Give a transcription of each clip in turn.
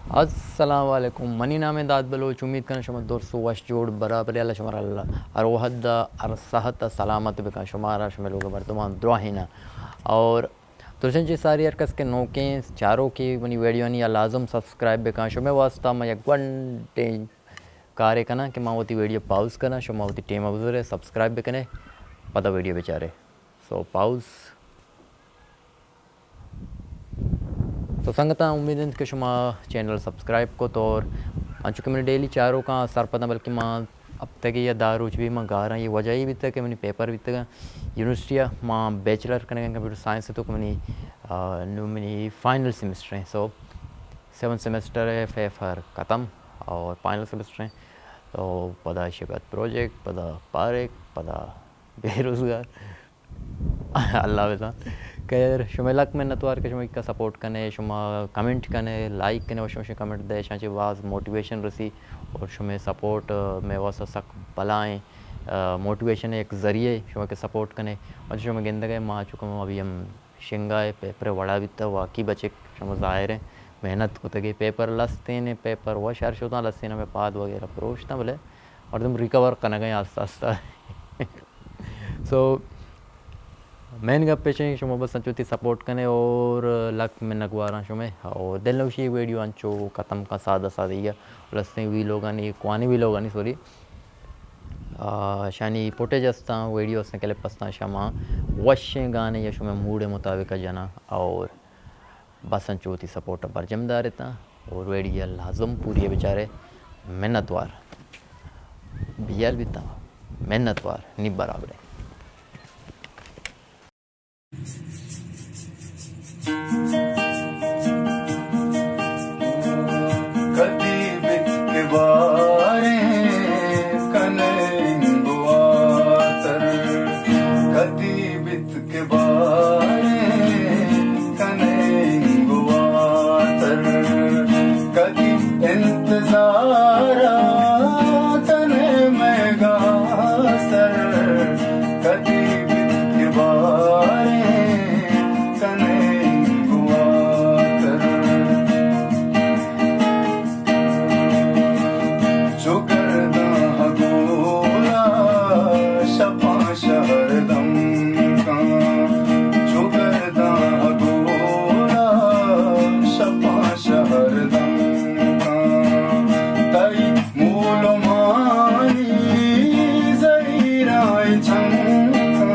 السلام علیکم، منی نام اِنت داد بلوچ۔ امید کناں شما درست ءُ وش، جوڑ، برابر، اللہ شمارا اللہ ہر وھد ءَ ہر ساعت ءَ سلامت بکن، شمارا، شمئے لوگ ءِ مردماں، دراہیناں۔ اور درستیں چہ ساری، ہر کس کہ نوکیں چاروکے منی ویڈیوانی ءَ لازم سبسکرائب بکن۔ شمئے واسطہ من یک گونڈیں کارے کناں کہ من وتی ویڈیو پاؤز کناں، شما وتی ٹیم ءَ بزورے، سبسکرائب بکنے، پدا ویڈیو بچارے۔ سو پاؤز۔ تو سنگتاں، امید اِنت کہ شما چینل سبسکرائب کت اور انچو کہ منی ڈیلی چاروکاں سرپداں، بلکہ ما ہفتگے یا دہ روچ بھی ما گاراں۔ یہ وجہ یہ بیتگ کہ منی پیپر بیتگ یونیورسٹی ءَ، ما بیچلر کنگ ءَ کمپیوٹر سائنس ءَ، تو منی، آ، نوں منی فائنل سیمسٹر اِنت۔ سو سیونتھ سیمسٹر ءِ پیپر ختم اور فائنل سیمسٹر اِنت۔ تو پدا ایشی ءَ بعد پروجیکٹ، پدا پارک، پدا بے روزگار۔ اللہ بزان۔ خیر، شمئے لک منتوار کہ شما ایکا سپورٹ کنے، شما کمنٹ کنے، لائک کنے، وش وشیں کمنٹ دے، شاں چہ باز موٹیویشن رسی اور شمئے سپورٹ، آ، مئے واسطہ سک بلائیں، آ، موٹیویشن ءِ یک ذریعہ شما کہ سپورٹ کنے۔ اور شما گندگ ءَ ما چکم ابھی ہم شنگا ءِ پیپر ءِ وڑا بیتا، واقعی بچک شما ظاہر اِنت محنت کتگے۔ پیپر لستین، پیپر وش ہر شتاں، لستین ہمیں پاد وغیرہ پروشتاں، بلے مردم ریکور کنگ ءَ آستہ آستہ۔ سو مین گپ ایش اِنت کہ شما بس انچو وتی سپورٹ کنے اور لک منتواراں شمئے۔ اور دل نوشی ویڈیو انچو ختم کن سادہ سادہ یا لستیں ویلوگانی، کوانی ویلوگانی، سوری، آ، شانی فوٹیج استاں، ویڈیو استاں، کلپ استاں، شما وشیں گانے یا شمئے موڈ ءِ مطابق جناں اور بس انچو وتی سپورٹ ءَ برجم دارتاں اور ویڈیو لازم پوری ءَ بچارے۔ منتوار، بیال بیتاں، منتوار، نی برابر اِنت۔ کدی بیت کہ باریں کنیں گواتر، کدی بیت کہ باریں کنیں گواتر، کدی انتظار ءَ کنیں مئے گاستر، کدی بیت کہ باریں کنیں گواتر۔ چو گرداں گولا شپاں شہر دم کاں، چو گرداں گولا شپاں شہر دم کاں۔ تئی مولمانی زہیرائیں چنکاں،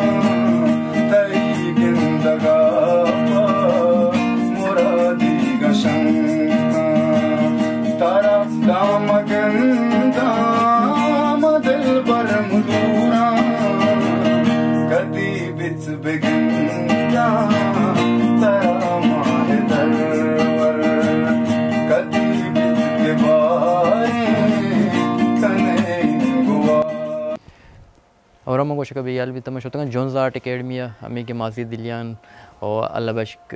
تئی گندگا پہ مرادیگاں شنکاں۔ ترا دام گنداں ما دلبر مدوراں، کدی بیت بگنداں ترا ماہ درور، کدی بیت کہ باریں کنیں گوار۔ اور ہم گوشگ ءَ بیال بیت، من شتگاں جونز آرٹ اکیڈمی ءَ، ہمے کہ مازی دلیان و اللہ بشک،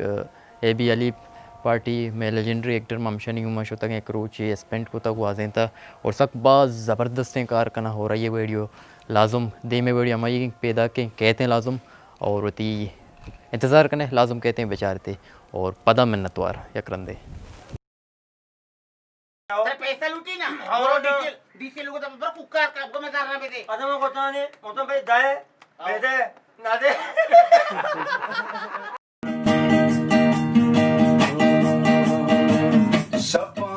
اے بی علی پارٹی، مئے لیجنڈری ایکٹر ممشانی ہوں من شتگاں، یک روچے اسپینڈ کتگ، گوازینتہ اور سک باز زبردستیں کار کناں۔ اور آئی ءِ ویڈیو لازم، دیمے ویڈیو ہمائی پیداکیں کیتیں لازم، اور وتی انتظار کنے لازم کیتیں بچارتے اور پدا منتوار یک رندے۔ ترا پیسہ لوٹی نا؟ ہاں، اور ڈی سی، ڈی سی لوگ تو بر کوکار کا، کو مزار نہ بیدے۔ ادم کو تانے، مطلب بھائی دائے، ہاں۔ بیدے، نہ دے۔